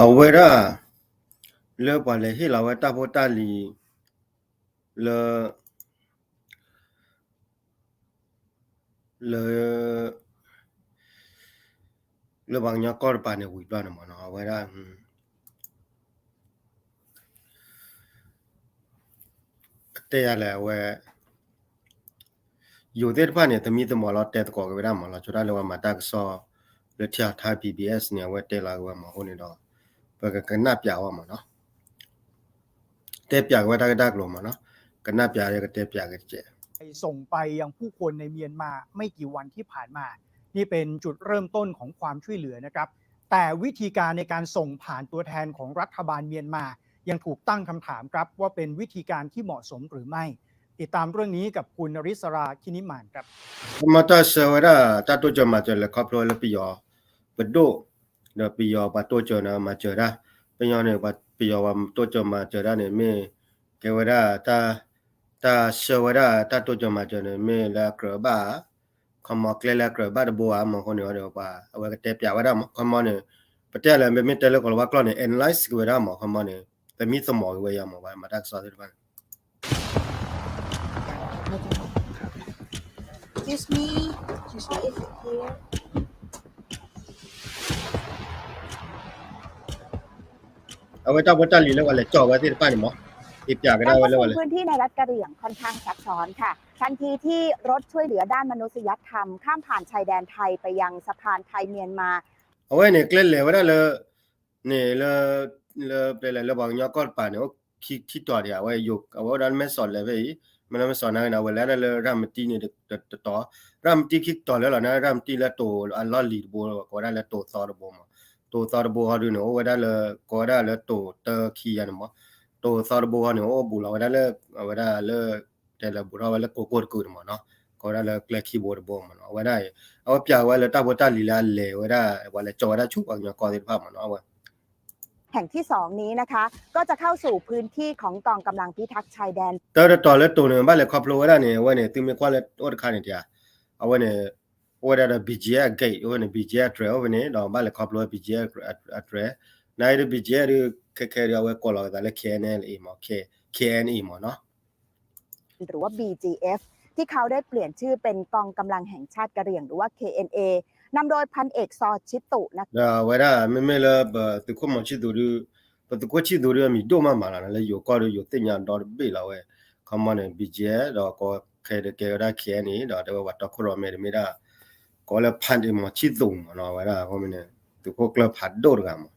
အဝဲဒၣ် လၢပှၤလဲၤဟ့ၣ်လီၤဝဲတၢ်ဖိတၢ်လံၤ လၢ လၢ လၢပှၤကညီကီၢ်တပၤန့ၣ် ဝံၤဘျီန့ၣ်မ့ၢ်နီၤ အဝဲဒၣ် ကတဲယၤလဲၣ် အဝဲ ယိၤသ့ၣ်တဖၣ်န့ၣ် သမံသမိးလီၤ တဲသကိးက့ၤဝဲဒၣ်မ့ၢ်နီၤ ဆိဒၣ်လၢပှၤမၤတၢ်ကစီၣ် လၢထံထါ ဘီဘီအ့ၣ် န့ၣ် အဝဲတဲလီၤက့ၤဝဲမ့ၢ်အဃိန့ၣ်ဒီး ပကကနၣ်ပျးဝဲမ့ၢ်နီၤ တဲပျးက့ၤဝဲတၢ်ဂ့ၢ်တၢ်ကျိၤမ့ၢ်နီၤ ကနၣ်ပျးဒီးကတဲပျးက့ၤတကဲး ส่งไปยังผู้คนในเมียนมาไม่กี่วันที่ผ่านมา นี่เป็นจุดเริ่มต้นของความช่วยเหลือนะครับ แต่วิธีการในการส่งผ่านตัวแทนของรัฐบาลเมียนมา ยังถูกตั้งคำถามครับว่าเป็นวิธีการที่เหมาะสมหรือไม่ ติดตามเรื่องนี้กับคุณนริศรา คินิมานครับ မ့ၢ်တၢ်ဆၢဝဲဒၣ် တၢ်တိစၢၤမၤစၢၤလဲၤခီဖျိလၢပယီၤ ပဒိၣ် ဒီးပယီၤပှၤတိစၢၤန့ၣ်မၤစၢၤတၢ် ပယီၤန့ၣ် ပယီၤပှၤတိစၢၤမၤစၢၤတၢ်န့ၣ် မ့ၢ်ကဲဝဲဒၣ် တၢ်ဆၢဝဲဒၣ်တၢ်တိစၢၤမၤစၢၤန့ၣ် မ့ၢ်လၢအကြၢးဘၣ် ခီမီကျဲလၢအကြၢးဘၣ်တဘိဧါ မ့ၢ်အဃိန့ၣ်ဒီး အဝဲကတဲပျးဝဲဒၣ်မ့ၢ် ခီမီန့ၣ် ပတဲလၢမ့မ့ၢ်တဲလၢကီၢ်လၤဝါကျိာ်န့ၣ် analyze က့ၤဝဲဒၣ်မ့ၢ် ခီမီန့ၣ် သမံသမိးက့ၤဝဲယၤမ့ၢ် ပှၤမၤတၢ်ကစီၣ်သ့ၣ်တဖၣ်န့ၣ် Excuse me, is it here? အဝဲတၢ်ဖိတၢ်လံၤလၢပှၤလဲၤကၠီၣ်ဝဲသ့ၣ်တဖၣ်န့ၣ်မ့ၢ် က့ၤပျးကဒါဝဲလၢပှၤလဲၤ การควบคุมพื้นที่ในรัฐกะเหรี่ยงค่อนข้างซับซ้อนค่ะ ทันทีที่รถช่วยเหลือด้านมนุษยธรรมข้ามผ่านชายแดนไทยไปยังสะพานไทยเมียนมา အဝဲန့ၣ် ကျဲလဲၤဝဲဒၣ်လၢ န့ၣ်လၢ လၢပျဲလဲၣ်လၢပှၤကညီကီၢ်တပၤန့ၣ် အိၣ်ခံထံၣ်တီၤဒံး အဝဲယိၤ အဝဲအိၣ်ဒၣ်လၢမဲၢ်စီးလဲၤဖဲအံၤ မ့ၢ်လၢမဲၢ်စီးနာ်က့န့ၣ် အဝဲလဲၤဒၣ်လၢရၢ်မတံန့ၣ်တတီၤ ရၢ်မတံခံတီၤလၢလီၤ နာ်ရၢ်မတံလၢတိၤအလီၢ်လံၤတဘိ ကိးဝဲဒၣ်လၢတိၤသီတဘိမ့ၢ် တိၤသီတဘိဟီဒုန့ၣ် အိၣ်ဝဲဒၣ်လၢ ကိးဝဲဒၣ်လၢတိၤတၢခံယၤန့ၣ်မ့ၢ် တိၤသီတဘိဟီန့ၣ် အိၣ်ဘူးလီၤဝဲဒၣ်လၢ အဝဲဒၣ်လၢ တဲလၢဘူးထီၣ်ဝဲလၢကိးကိၢ်တကုာ်န့ၣ်မ့ၢ်နီၤ ကိးဝဲဒၣ်လၢကျဲခံဘိတဘိမ့ၢ်နီၤ အဝဲဒၣ်အံၤ အဝဲပျးဝဲလၢတၢ်ဖိတၢ်လံၤလၢအလဲၤဝဲဒၣ် ပှၤလဲၤကၠီၣ်ဝဲဒၣ်ဆူပှၤကညီကီၢ်သ့ၣ်တဖၣ်မ့ၢ်နီၤ အဝဲ แห่งที่สองนี้นะคะ ก็จะเข้าสู่พื้นที่ของกองกำลังพิทักษ์ชายแดน တၢတတီၤလၢတိၤန့ၣ် ဘၣ်လဲၤခီဖျိဝဲဒၣ်န့ၣ် အဝဲန့ၣ် သုမ့ၢ်ကွၢ်လၢအိၣ်တခါန့ၣ်တဧါ အဝဲန့ၣ် အိၣ်ဝဲဒၣ်ဒီး ဘံၣ်ကၠံၣ်အဂ့ၢ် အဝဲန့ၣ် ဘံၣ်ကၠံၣ်အတြဲၤအိၣ်ဖဲန့ၣ် ဒီးဘၣ်လဲၤခီဖျိဝဲ ဘံၣ်ကၠံၣ်အတြဲၤ နာ်အံၤဒီး ဘံၣ်ကၠံၣ်အဒုး ခဲခဲဒုး အဝဲကိးလီၤက့ၤသးလၢ ခဲအံၤအ့ၣ်လၢအ့ၣ်မ့ၢ် ခဲအံၤအ့ၣ်မ့ၢ်နီၤ หรือว่า บีจีเอฟ ที่เขาได้เปลี่ยนชื่อเป็นกองกำลังแห่งชาติกะเหรี่ยง หรือว่า เคเอ็นเอ นำโดยพันเอกซอชิตุ นะคะ ဒီးအဝဲဒၣ် မ့မ့ၢ်လၢပသုးခိၣ်မီၤဆံၣ်သူးဒုး ပသုးခိၣ်ဆံၣ်သူးဒုး အမံၤဒိၣ်မးမးလီၤ လၢယိၤကီၢ်ဒုး ယိၤသ့ၣ်ညါဒီတဘ့ၣ်လီၤဝဲ ခီမီန့ၣ် ဘံၣ်ကၠံၣ် ဒီးကိးခဲဒုးကဲဝဲဒၣ် ခဲအံၤန့ၣ် ဒီးတဲဝဲပှၤတီခိၣ်ရိၣ်မဲတမ့ၢ်ဒၣ် ကိးလၢ พันเอก မီၤဆံၣ်သူးမ့ၢ်နီၤ အဝဲဒၣ် ခီမီန့ၣ် သုးခိၣ်ကျၢၢ်ဖးဒိၣ်တဂၤမး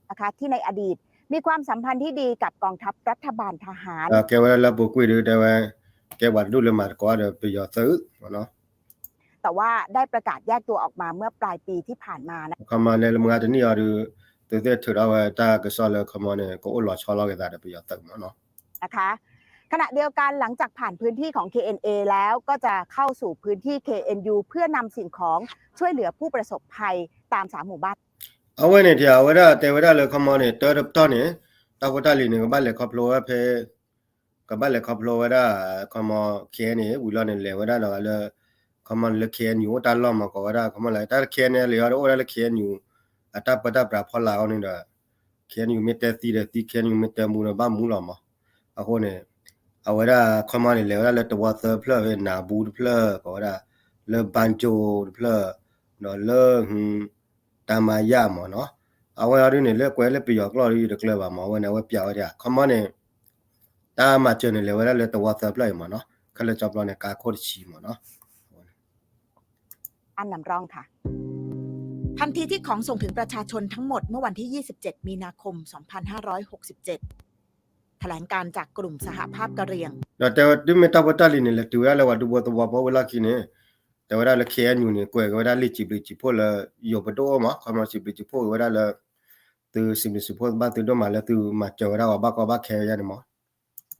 นะคะ ที่ในอดีตมีความสัมพันธ์ที่ดีกับกองทัพรัฐบาลทหาร ကဲဝဲဒၣ်လၢပူၤကွံာ်ဒုးတဲဝဲ ကဲပှၤတဒူၣ်လၢမၤသကိးဒီးပယီၤသုးမ့ၢ်နီၤ แต่ว่าได้ประกาศแยกตัวออกมาเมื่อปลายปีที่ผ่านมานะคะ ခီမီန့ၣ်လၢမုၢ်ဂၤတနံၣ်အံၤဒုး သုးသ့ၣ်ထုးထီၣ်ဝဲတၢ်ကစီၣ်လၢခီမီန့ၣ် ကအိၣ်လီၤဆီလီၤက့ၤသးဒီးပယီၤသုးမ့ၢ်နီၤ นะคะ ขณะเดียวกันหลังจากผ่านพื้นที่ของ เคเอ็นเอ แล้วก็จะเข้าสู่พื้นที่ เคเอ็นยู เพื่อนำสิ่งของช่วยเหลือผู้ประสบภัยตามสามหมู่บ้าน အဝဲန့ၣ်တဧါ အဝဲဒၣ်တဲဝဲဒၣ်လၢခီမီန့ၣ် တၢတပတီၢ်န့ၣ် တၢ်ဖိတၢ်လံၤန့ၣ် ကဘၣ်လဲၤခီဖျိဝဲဖဲ ကဘၣ်လဲၤခီဖျိဝဲဒၣ် ခီမီ ခဲအံၤန့ၣ် ဝံၤလီၤန့ၣ် လဲၤဝဲဒၣ်ဒီးလၢ ခီမီလၢ ခဲအံၤ အိၣ်တၢ်လီၢ်မး ကိးဝဲဒၣ် ခီမီလၢ တၢ် ခဲအံၤန့ၣ် လဲၤအီၤဒီးအိၣ်ဝဲဒၣ်လၢ ခဲအံၤ အတၢ်ပၢတၢ်ပြးဖီလာ်အီၤန့ၣ်ဒီး ခဲအံၤ မ့ၢ်တဲသံဒီးသံ ခဲအံၤ မ့ၢ်တဲမူဒီးဘၣ်မူလီၤမး အဃိန့ၣ် အဝဲဒၣ်ခီမီန့ၣ် လဲၤဝဲဒၣ်လၢတဝီသၢဖျၢၣ်ဖဲ နၤဘူတဖျၢၣ် ကိးဝဲဒၣ် လၢဘၣ်ကၠိတဖျၢၣ် ဒီးလၢ တၢ်မၤယၣ်မးနီၤ အဝဲအီၤဒုးန့ၣ် လၢကွဲးလၢပယီၤကျိာ်ဒုးယတကျၢၤဘၣ်မး အဝဲန့ၣ် အဝဲပျးဝဲဒၣ် ခီမီန့ၣ် တၢ်မၤစၢၤန့ၣ် လဲၤဝဲဒၣ်လၢတဝီသၢဖျၢၣ်အံၤမးနီၤ ခဲလၢာ်ကၠီပျီန့ၣ် ကါခိၣ်တဆံမးနီၤ อันนำร่องค่ะ ทันทีที่ของส่งถึงประชาชนทั้งหมดเมื่อวันที่ ยี่สิบเจ็ด มีนาคม สองพันห้าร้อยหกสิบเจ็ด แถลงการจากกลุ่มสหภาพกะเหรี่ยง ဒီးတဲဝဲ တုၤမ့ၢ်တၢ်ဖိတၢ်လံၤန့ၣ် လဲၤတုၤဝဲဒၣ်လၢပှၤဒူဖိသဝီဖိဝံၤလီၢ်ခံန့ၣ် တဲဝဲဒၣ်လၢ ခဲအံၤန့ၣ် ကွဲးက့ၤဝဲဒၣ်လံာ်စံးဘျုးစံးဖှိၣ်လၢ ယိၤပဒိၣ်အိၣ်မး ခီမီစံးဘျုးစံးဖှိၣ်က့ၤဝဲဒၣ်လၢ သုစံးဘျုးစံးဖှိၣ်ဘၣ်သုဒိၣ်မးလၢသုမၤစၢၤဝဲဒၣ်ပှၤဘၣ်ကီဘၣ်ခဲယါန့ၣ်မး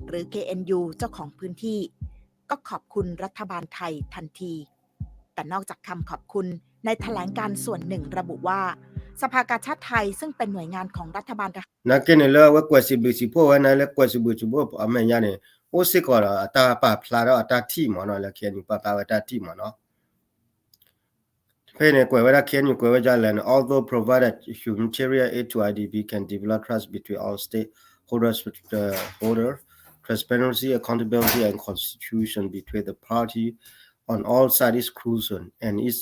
หรือ เคเอ็นยู เจ้าของพื้นที่ ก็ขอบคุณรัฐบาลไทยทันที แต่นอกจากคำขอบคุณ ในแถลงการส่วนหนึ่งระบุว่า สภากาชาดไทยซึ่งเป็นหน่วยงานของรัฐบาลทหาร နာ်က့န့ၣ်လၢအဝဲကွဲးစံးဘျုးစံးဖှိၣ်ဝဲန့ၣ် လၢကွဲးစံးဘျုးစံးဖှိၣ်အမဲာ်ညါန့ၣ် အိၣ်စ့ၢ်ကီးဒီးအတၢ်ပာ်ဖျါထီၣ်အတၢ်ထံၣ်မးနီၤ လၢ ခဲအံၤ ပာ်ဖျါဝဲတၢ်ထံၣ်မးနီၤ ဖဲန့ၣ် ကွဲးဝဲဒၣ် K N U ကွဲးဝဲဒၣ်လဲၣ်န့ၣ် although provided humanitarian aid to I D P can develop trust between all stakeholders, uh, holder, transparency, accountability, and constitution between the party on all sides is crucial, and its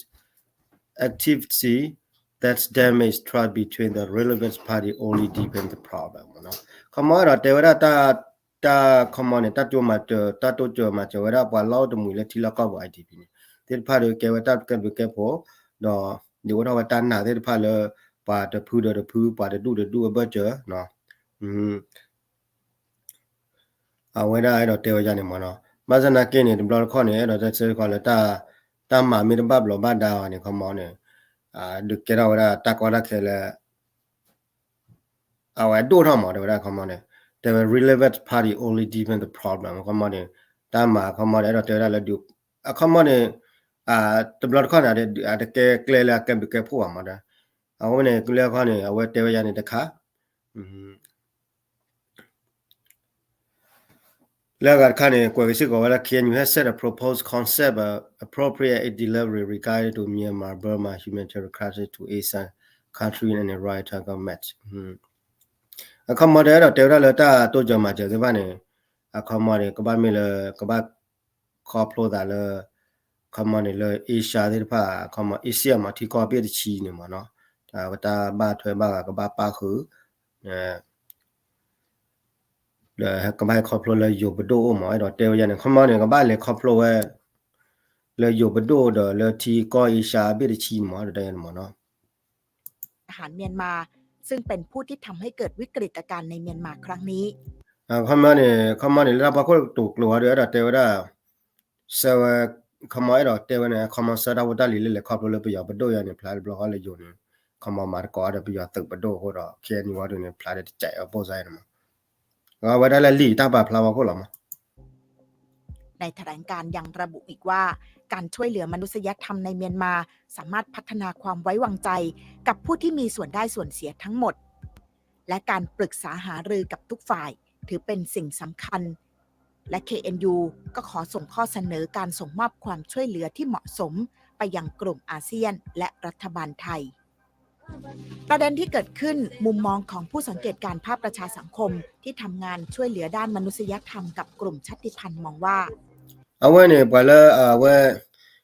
activity that damage trust between the relevant party only deepen the problem မ့ၢ်နီၤ. ခီမီဒီးတဲဝဲဒၣ်တၢ် တၢ်ခီမီန့ၣ် တၢ်တိမၤစၢၤ တၢ်တိစၢၤမၤစၢၤဝဲဒၣ်ပှၤလီၢ်အိၣ်တမှံၤလၢထံလီၢ်ကီၢ်ပူၤ I D P န့ၣ် သ့ၣ်တဖၣ်ဒီးကဲဝဲတၢ်ကဲဘျုးကဲဖှိၣ် ဒီးဒုးအိၣ်ထီၣ်ဝဲတၢ်နာ်သ့ၣ်တဖၣ်လၢ ပှၤတဖုဒီးတဖု ပှၤတဒူၣ်တဒူၣ်အဘၢၣ်စၢၤ အဝဲဒၣ်အဲၣ်ဒိးတဲဝဲဒၣ်န့ၣ်မ့ၢ်နီၤ. ဘၣ်ဆၣ်သနာ်က့န့ၣ် တဘျီတခီၣ်န့ၣ် အဲၣ်ဒိးတဲစ့ၢ်ကီးလၢ တၢ်မၤမ့ၢ်တဘၣ်ဘျီးဘၣ်ဒါအီၤန့ၣ် ခီမီန့ၣ် ဒုးကဲထီၣ်ဝဲဒၣ်တၢ်ကီတၢ်ခဲလၢ အဝဲဒိၣ်ထီၣ်မး တဲဝဲဒၣ်ခီမီန့ၣ် တဲဝဲ relevant party only deepen the problem ခီမီန့ၣ် တၢ်မၤခီမီန့ၣ် အဲၣ်ဒိးတဲဝဲဒၣ်လၢဒုး အခီမီန့ၣ် တဘျီတခီၣ်န့ၣ် အတကဲကျဲလၢအကဲဘျုးကဲဖှိၣ်ဘၣ်မး အဃိန့ၣ် လၢခီန့ၣ် အဝဲတဲဝဲယၤန့ၣ်တခါ လၢအဂၤတခါန့ၣ် ကွဲးကစ့ၢ်ကီးဝဲလၢ K N U has set a proposed concept of appropriate aid delivery regarding to Myanmar Burma humanitarian crisis to ASEAN country and the Royal Thai government အခီမီတအဲၣ်ဒိးတဲဝဲဒၣ်လၢတၢ်တိစၢၤမၤစၢၤသ့ၣ်တဖၣ်န့ၣ် အခီမီန့ၣ် ကဘၣ်မ့ၢ်လၢ ကဘၣ်ခီဖျိသးလၢ ခီမီန့ၣ်လၢ Asia သ့ၣ်တဖၣ် ခီမီ Asia မး ထံကီၢ်ဘ့ၣ်တဆံန့ၣ်မးနီၤ တၢ်ဘၣ်ထွဲဘၣ်ဂၤကဘၣ်ပၣ်ဃုာ် ဒီးကဘၣ်ဟဲခီဖျိလၢယိၤပဒိၣ်အိၣ်မး အဲၣ်ဒိးတဲဝဲယၤန့ၣ် ခီမီန့ၣ် ကဘၣ်လဲၤခီဖျိဝဲ လၢယိၤပဒိၣ်ဒီးလၢထံကီၢ် Asia ဘ့ၣ်တဆံန့ၣ်မး တၢ်ယၤန့ၣ်မးနီၤ ทหารเมียนมา ซึ่งเป็นผู้ที่ทำให้เกิดวิกฤตการณ์ในเมียนมาครั้งนี้ ခီမီန့ၣ် ခီမီန့ၣ် လၢတၢ်ဖီခိၣ်တိၤကျိၤအီၤဒီး အဲၣ်ဒိးတဲဝဲဒၣ် ဆၢဝဲ ခီမီအဲၣ်ဒိးတဲဝဲန့ၣ် ခီမီဆၢတၢ်ဖိတၢ်လံၤလၢ လဲၤခီဖျိလၢပယီၤပဒိၣ်ယၤန့ၣ် ဖျါတဘျီဃီလၢယိၤန့ၣ် ခီမီမၤသကိးဒီးပယီၤသုးပဒိၣ်အဃိဒီး K N U ဝဲဒၣ်န့ၣ် ဖျါဒီးတကးအီၤပိၢ်စါန့ၣ်မး အဝဲဒၣ်လၢလံာ်တၢ်ပာ်ဖျါဝဲခိၣ်လီၤမး ในแถลงการณ์ยังระบุอีกว่า การช่วยเหลือมนุษยธรรมในเมียนมา สามารถพัฒนาความไว้วางใจกับผู้ที่มีส่วนได้ส่วนเสียทั้งหมด และการปรึกษาหารือกับทุกฝ่าย ถือเป็นสิ่งสำคัญ และ เค เอ็น ยู ก็ขอส่งข้อเสนอการส่งมอบความช่วยเหลือที่เหมาะสมไปยังกลุ่มอาเซียน และรัฐบาลไทย ประเด็นที่เกิดขึ้น มุมมองของผู้สังเกตการณ์ภาคประชาสังคมที่ทำงานช่วยเหลือด้านมนุษยธรรมกับกลุ่มชาติพันธุ์มองว่า အဝဲန့ၣ် ပှၤလၢအဝဲ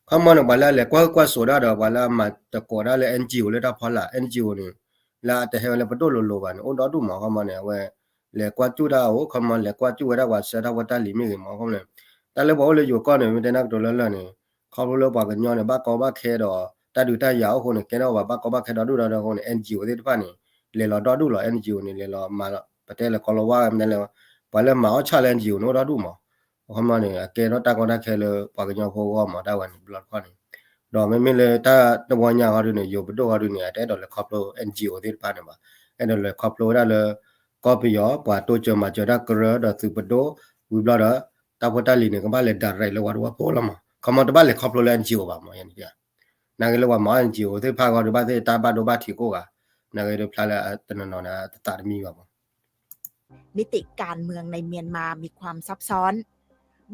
ခီမီန့ၣ် ပှၤလၢအလဲၤကွၢ်ဟုၣ်ကွၢ်စိာ်တၢ်ဒီး ပှၤလၢအမၤသကိးတၢ်လၢ N G O လၢတၢ်ဖီလာ် N G O န့ၣ် လၢအတဟဲဝဲလၢပဒိၣ်လိၤလိၤဘၣ်န့ၣ် အိၣ်ဒီဒူၣ်မး ခီမီန့ၣ် အဝဲ လဲၤကွၢ်စူၣ်တၢ်အိၣ် ခီမီလဲၤကွၢ်စူၣ်ဝဲဒၣ်ပှၤဆှၢတၢ်ဖိတၢ်လံၤမ့ၢ်ဂ့ၤမး ခီမီန့ၣ် တၢ်လၢပှၤအိၣ်လၢယိၤကီၢ်န့ၣ် မ့ၢ်တဲနၢ်ကတိၤလၢလၢ်န့ၣ် ခီဖျိလၢပှၤကညီန့ၣ် ဘၣ်ကီဘၣ်ခဲဒီး တၢ်ဒုးတၢ်ယၤအိၣ်အဃိန့ၣ် ကဲထီၣ်ပှၤဘၣ်ကီဘၣ်ခဲဒီဒူၣ်ဒီဒူၣ်အဃိန့ၣ် N G O သ့ၣ်တဖၣ်န့ၣ် လဲၤလီၤဒီဒူၣ်လီၤ N G O န့ၣ် လဲၤလီၤမၤလီၤ ပတဲလၢကီလီၤဝါ မ့ၢ်တဲလၢ ပှၤလၢမၤအီၣ်ဆၣ်လၢ N G O န့ၣ် အိၣ်ဒီဒူၣ်မး အခီမီန့ၣ် အကဲထီၣ်တၢ်ကီတၢ်ခဲလၢပှၤကညီဖိအဂီၢ်မး တၢ်ဝဲန့ၣ် တဘျီတခီၣ်န့ၣ် ဒီးမ့မ့ၢ်လၢတၢ်တဝီညါဃီဒုန့ၣ် ယိၤပဒိၣ်ဃီဒုန့ၣ် အတအဲၣ်ဒိးလဲၤခီဖျိ N G O သ့ၣ်တဖၣ်န့ၣ်ဘၣ် အဲၣ်ဒိးလဲၤခီဖျိဝဲဒၣ်လၢ ကီၢ်ပယီၤ ပှၤတိစၢၤမၤစၢၤတၢ်ကရၢဒီးသုးပဒိၣ် ဝံၤဘျီဒီး တၢ်ဖိတၢ်လံၤန့ၣ် ကဘၣ်လဲၤ direct လၢပှၤတဝၢဖိလီၤမး ခီမီတဘၣ်လဲၤခီဖျိလၢ N G O ဘၣ်မး ယဲန့ၣ် နာ်က့လၢပှၤမၤအီၣ် N G O သ့ၣ်တဖၣ်ဃီဒုဘၣ်သ့ၣ်တၢ်ဘၣ်ဒိဘၣ်ထံးကိးဂၤ နာ်က့ဒုဖျါလၢတနီၤနီၤန့ၣ် တသးတမံဘၣ်မး มิติการเมืองในเมียนมามีความซับซ้อน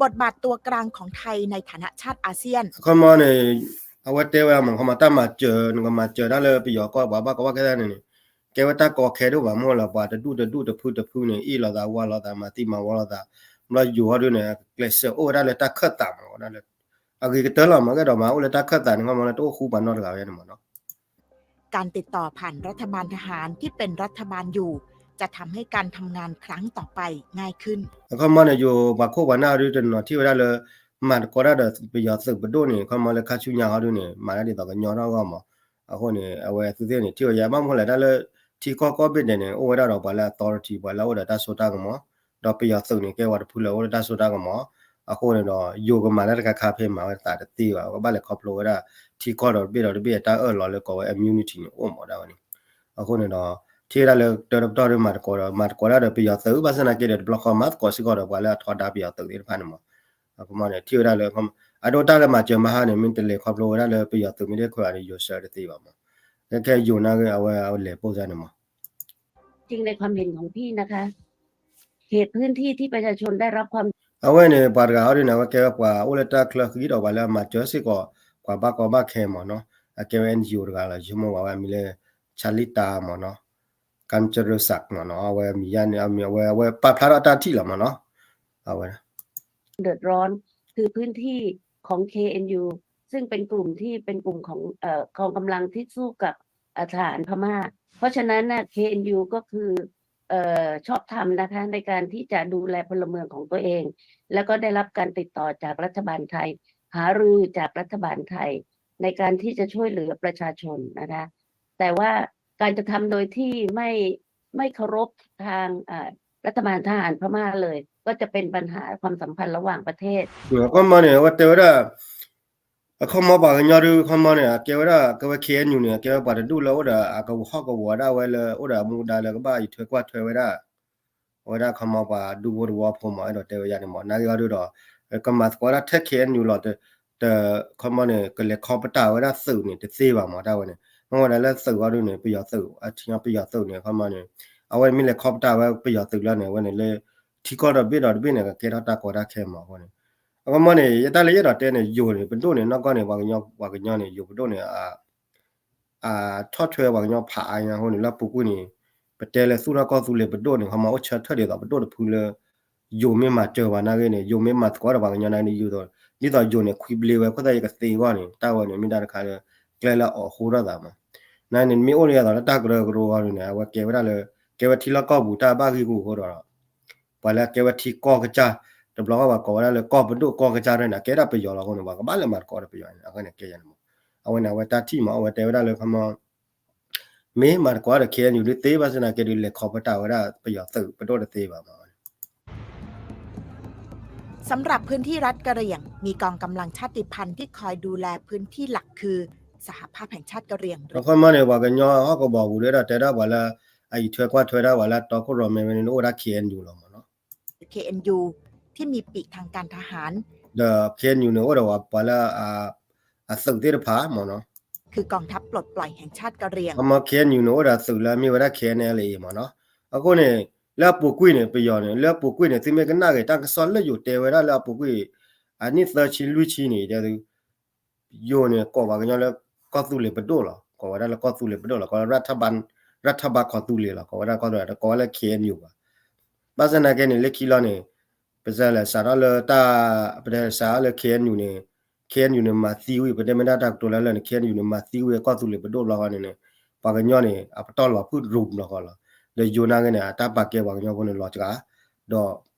บทบาทตัวกลางของไทยในฐานะชาติอาเซียน အခီမီန့ၣ် အဝဲတဲဝဲမး ခီမီတၢ်မၤစၢၤ နကမၤစၢၤတၢ်လၢပယီၤကီၢ်ပှၤဘၣ်ကီဘၣ်ခဲသ့ၣ်န့ၣ်န့ၣ် ကဲဝဲတၢ်ကီခဲဒိၣ်ဘၣ်မးလၢပှၤတဒူၣ်တဒူၣ်တဖုတဖုန့ၣ် အ့ၣ်လိာ်သးဝါလိာ်သး မၤသံမၤဝီလိာ်သး ဘျီယိၤဃီဒုန့ၣ် ကျဲးစၢးအိၣ်ဝဲဒၣ်လၢတၢ်ခၢၣ်သးမး ဝဲဒၣ်လၢ အဂ့ၤကတၢၢ်လီၤမး ကဲဒီးမၤအိၣ်လၢတၢ်ခၢၣ်သးန့ၣ် ခီမီလၢ တအိၣ်ဃူပှၤနီတဂၤဝဲန့ၣ်မးနီၤ การติดต่อผ่านรัฐบาลทหารที่เป็นรัฐบาลอยู่ จะทำให้การทำงานครั้งต่อไปง่ายขึ้น အခီမီန့ၣ် ယိၤပှၤခိၣ်ပှၤနၢ်ဒုတနီၤထံၣ်ဝဲဒၣ်လၢ မၤသကိးတၢ်ဒီးပယီၤသုးပဒိၣ်န့ၣ် ခီမီလၢခါဆူညါဃီဒုန့ၣ် မၤတၢ်ဒ်သိးကညီထီၣ်အဂီၢ်မး အဃိန့ၣ် အဝဲသုသ့ၣ်န့ၣ် ထံၣ်ဝဲယၤဘၣ်မနုၤလဲၣ် တၢ်လၢထံကီၢ်ကီၢ်ဘ့ၣ်ဒဲးန့ၣ် အိၣ်ဝဲဒၣ်ဒီးပှၤလၢ authority ပှၤလၢအအိၣ်ဒီးတၢ်စိတၢ်ကမီၤ ဒီးပယီၤသုးန့ၣ် ကဲဝဲတဖုလၢအအိၣ်ဒီးတၢ်စိတၢ်ကမီၤ အဃိန့ၣ်ဒီး ယိၤကမၤလၢတခါခါဖဲမၤဝဲသးတသ့ဘၣ် ကဘၣ်လဲၤခီဖျိဝဲဒၣ် ထံကီၢ်ဒီးတဘ့ၣ်ဒီးတဘ့ၣ်အတၢ်အၢၣ်လီၤလၢကိးဝဲ immunity န့ၣ် အိၣ်မးဒၣ်ဝဲန့ၣ် အဃိန့ၣ်ဒီး ထံၣ်ဝဲဒၣ်လၢတၢတပတီၢ်ဒီးမၤသကိးဒီး မၤသကိးတၢ်ဒီးပယီၤသုး ဘၣ်ဆၣ်သနာ်က့ဒီး တဘျီဃီမၤသကိးစ့ၢ်ကီးဒီးပှၤလၢအထီဒါပယီၤသုးသ့ၣ်တဖၣ်န့ၣ်မး အခီမီန့ၣ် ထံၣ်ဝဲဒၣ်လၢ အဒိတၢ်လၢမၤစၢၤမဟါန့ၣ် မ့ၢ်တလဲၤခီဖျိဝဲဒၣ်လၢပယီၤသုးမ့ၢ်တခွဲးဘၣ်န့ၣ် ယိၤဆၢတသ့ဘၣ်မး ခဲခဲယိၤနာ်က့ အဝဲအလဲၤပိၢ်စါန့ၣ်မး จริงในความเห็นของพี่นะคะ เขตพื้นที่ที่ประชาชนได้รับความ အဝဲန့ၣ် ပှၤတဂၤဟီဒုန့ၣ် အဝဲကဲဝဲပှၤအိၣ်လၢတၢ်ချၢဃံဒီးပှၤလၢအမၤစၢၤစ့ၢ်ကီး ပှၤဘၣ်ကီဘၣ်ခဲမးနီၤ အကဲဝဲ N G O တဂၤလီၤ ဆိကမိၣ်ဝဲအမံၤလၢ Charlie Tan မ့ၢ်နီၤ ကၢ်စရၢစးမ့ၢ်နီၤ အဝဲမံၤယါန့ၣ် အမံၤအဝဲ အဝဲပာ်ဖျါထီၣ်တၢ်ထံၣ်လီၤမ့ၢ်နီၤ အဝဲ เดือดร้อน คือพื้นที่ของ เคเอ็นยู ซึ่งเป็นกลุ่มที่เป็นกลุ่มของเอ่อกองกำลังที่สู้กับเอ่อทหารพม่า เพราะฉะนั้นน่ะ เคเอ็นยู ก็คือเอ่อชอบธรรมนะคะในการที่จะดูแลพลเมืองของตัวเอง แล้วก็ได้รับการติดต่อจากรัฐบาลไทย หารือจากรัฐบาลไทย ในการที่จะช่วยเหลือประชาชนนะคะ แต่ว่าการกระทำโดยที่ไม่ไม่เคารพทางเอ่อรัฐบาลทหารพม่าเลย ก็จะเป็นปัญหาความสัมพันธ์ระหว่างประเทศ ခီမီန့ၣ် အဝဲတဲဝဲဒၣ် အခီမီပှၤကညီဒုး ခီမီန့ၣ် အကဲဝဲဒၣ် ကဲဝဲ K N U န့ၣ် အကဲဝဲပှၤတဒူၣ်လၢအိၣ်ဒီးအကဝီၤဟီၣ်ကဝီၤဒၣ်ဝဲလၢ အိၣ်ဒီးအမူဒါလၢကဘၣ်အံးထွဲကွၢ်ထွဲဝဲဒၣ် အဝဲဒၣ်ခီမီပှၤဒူဖိတဝီဖိမး အဲၣ်ဒိးတဲဝဲယါန့ၣ်မး နာ်ဂ့ၤအီၤဒုးဒီး ကမၤသကိးဒၣ်ထဲ K N U လီၤ တ ခီမီန့ၣ် ကလဲၤခီပတာ်ဝဲဒၣ်သုးန့ၣ် တသ့ဘၣ်မး တၢ်ဝဲန့ၣ် မ့ၢ်ဝဲဒၣ်လၢသုးအီၤဒုးန့ၣ် ပယီၤသုး အထံအီၤပယီၤသုးန့ၣ် ခီမီန့ၣ် အဝဲမ့ၢ်လဲၤခီပတာ်ဝဲပယီၤသုးလီၤန့ၣ် အဝဲန့ၣ်လၢ ထံကီၢ်ဒီးဘ့ၣ်ဒီးတဘ့ၣ်န့ၣ် ကကဲထီၣ်တၢ်ကီတၢ်ခဲမးအဃိန့ၣ် အခီမီန့ၣ် ယတၢ်လၢယအဲၣ်ဒိးတဲန့ၣ် ယိၤန့ၣ် ပဒိၣ်န့ၣ် နီၢ်ကီၢ်န့ၣ် ပှၤကညီ ပှၤကညီန့ၣ် ယိၤပဒိၣ်န့ၣ် အထီၣ်ထွဲပှၤကညီဖးအါညါအဃိန့ၣ် လၢအပူၤကွံာ်န့ၣ် ပတဲလၢသူၣ်ထီၣ်ကီၢ်သူလ့ၤပဒိၣ်န့ၣ် ခီမီအိၣ်ဆၢထၢၣ်ဒ်သိးပဒိၣ်တဖုလၢ ယိၤမ့ၢ်မၤစၢၤပှၤနာ်ဂ့ၤန့ၣ် ယိၤမ့ၢ်မၤသကိးဒီးပှၤကညီနာ်ဂ့ၤန့ၣ် ယိၤ ဒ်သိးယိၤန့ၣ် ခွံဘျ့ဝဲ ခိၣ်သၣ်ယကသ့အဂီၢ်န့ၣ် တၢ်ဝဲန့ၣ် မ့ၢ်တၢ်တခါလၢ ကျဲလၢအအိၣ်ဃိထီၣ်သးမး နာ်ဂ့ၤန့ၣ် မ့ၢ်အိၣ်လၢယၤသိးလၢတၢ်ကရၢကရိအဂီၢ်န့ၣ် အဝဲကဲဝဲဒၣ်လၢ ကဲဝဲထံလီၢ်ကီၢ်ပူၤတၢ်ဘၣ်ဂ့ၢ်ဂူာ်အဃိဒီး ပှၤလၢအကဲဝဲထံကီၢ်ကစၢ် တဘျီဃီပှၤကိးဝဲဒၣ်လၢကီၢ်ပဒိၣ်ကီၢ်ကစၢ်ရဲၣ်န့ၣ် အကဲဒၣ်ပယီၤလီၤအဃိန့ၣ် ပှၤကဘၣ်လဲၤမၤသကိးဒီးပယီၤန့ၣ် အဃိန့ၣ်ကဲယၤန့ၣ်မး အဝဲန့ၣ် အဝဲတၢ်ထံၣ်မး အဝဲတဲဝဲဒၣ်လၢခီမီ မ့ၢ်မၤသကိးဒီး K N U ဒုးသ့ဘၣ်ဆၣ်သနာ်က့ဒုး လဲၤခီပတာ်ဝဲဒၣ်ပယီၤသုးပဒိၣ်တသ့ဘၣ်မး สำหรับพื้นที่รัฐกะเหรี่ยง มีกองกำลังชาติพันธุ์ที่คอยดูแลพื้นที่หลักคือ สหภาพแห่งชาติกะเหรี่ยง အခီမီန့ၣ် ပှၤကညီဟီၣ်ကဝီၤပူၤဒၣ်ဒီးတဲဒၣ်ပှၤလၢ အအံးထွဲကွၢ်ထွဲဒၣ်ပှၤလၢတီခိၣ်ရိၣ်မဲဝဲန့ၣ် အိၣ်ဝဲဒၣ် K N U လီၤမးနီၤ K N U ที่มีปีกทางการทหาร ဒီး K N U န့ၣ် အိၣ်ဒီးပှၤလၢ အသုးသ့ၣ်တဖၣ်မးနီၤ คือกองทัพปลดปล่อยแห่งชาติกะเหรี่ยง အခီမီ K N U န့ၣ် အိၣ်ဒီးသုးလၢအမ့ၢ်ဝဲဒၣ် K N L A မးနီၤ အဃိန့ၣ် လၢအပူၤကွံာ်န့ၣ် ပယီၤန့ၣ် လၢအပူၤကွံာ်န့ၣ် သုမ့ၢ်ကနၣ်ဂ့ၤ တၢ်ကစီၣ်လၢယိၤတဲဝဲဒၣ်လၢအပူၤကွံာ် အနံၣ်သၢဆံလွံၢ်ဆံန့ၣ် တဲသု ယိၤန့ၣ် ကိးပှၤကညီလၢ ကီၢ်သူလ့ၤပဒိၣ်လီၤ ကိးဝဲဒၣ်လၢကီၢ်သူလ့ၤပဒိၣ်လီၤ ကိးလၢ ရထဘါ ခီသူလ့ၤလီၤ ကိးဝဲဒၣ်ကီၢ်သူလ့ၤ ကိးဝဲလၢ K N U ဘၣ် ဘၣ်ဆၣ်သနာ်က့န့ၣ် လၢခံလီၤန့ၣ် ပစးလဲၤစးထီၣ်လၢတၢ် ပတဲစးထီၣ်လၢ K N U န့ၣ် K N U န့ၣ် မၤသံဝံၤ ပတဲမ့ၢ်ဒၣ်တၢ်ကတိၤလၢလၢန့ၣ် K N U န့ၣ် မၤသံဝံၤကီၢ်သူလ့ၤပဒိၣ်ဘျီဃီန့ၣ်န့ၣ် ပှၤကညီန့ၣ် အပတီၢ်လီၤဖုၣ်ရူးဘျီဃီလီၤ ဒီးယိၤနာ်ဂ့ၤန့ၣ် အတၢ်ပာ်ကဲပှၤကညီဖိန့ၣ်လီၤစှၤ ဒီး